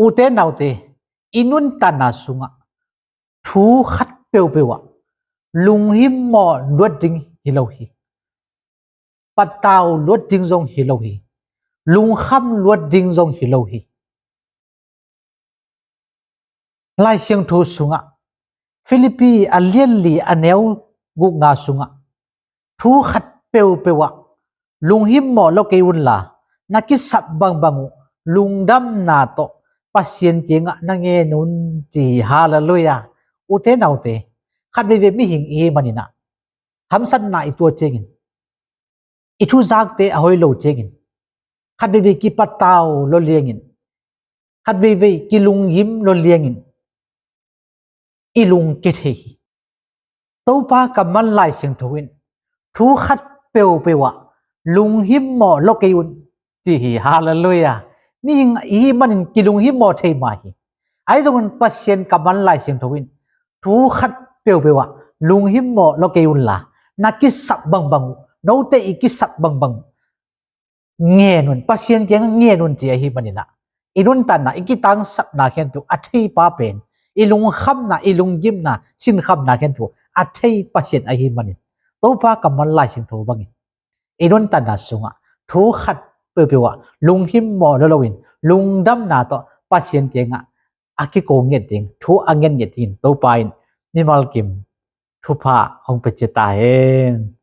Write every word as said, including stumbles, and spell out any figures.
Ute naote, i nuntanna sunga thu khat peupeu a lunghimmo lut ding hilou hi, patao lut ding jong hilou hi, lungkham lut ding jong hilou hi. Laisiangthou sunga Philippi alian li aneo gukna sunga thu khat peupeu a lunghimmo lou kei unla, nakisap bangbang u lungdamna toh Pathen kianga nangen un, ti hi. Hallelujah. Ute naote, khatveivei mihing ihi manin a, hamsatna itoh chengin, ithujak te ahoilou chengin, khatveivei kipatao lou lengin, khatveivei kilunghim lou lengin, ilung kithei hi. Toupa kammal Laisiangthou in thu khat peupeu a lunghimmo lou kei un, ti hi. Hallelujah. Mihing ihi manin kilunghimmo thei ma hi. Ahi jongin Pathen kammal Laisiangthou in thu khat peupeu a lunghimmo lou kei unla, nakisap bangbang u, noute ikisap bangbang u ngen un, Pathen kianga ngen un, ti ahi manin a, i nuntanna, i kitangsapna khentu atheipa pen, i lungkhamna, i lunggimna, sinkhamna khentu athei Pathen ahi manin, Toupa kammal Laisiangthou bangin i nuntanna sunga thu khat peupeu a lunghimmo lou louvin, lungdamna toh Pathen kianga akikou nget ding, thu angen nget ding in Toupa in mimal kim thupha hung peche tahen.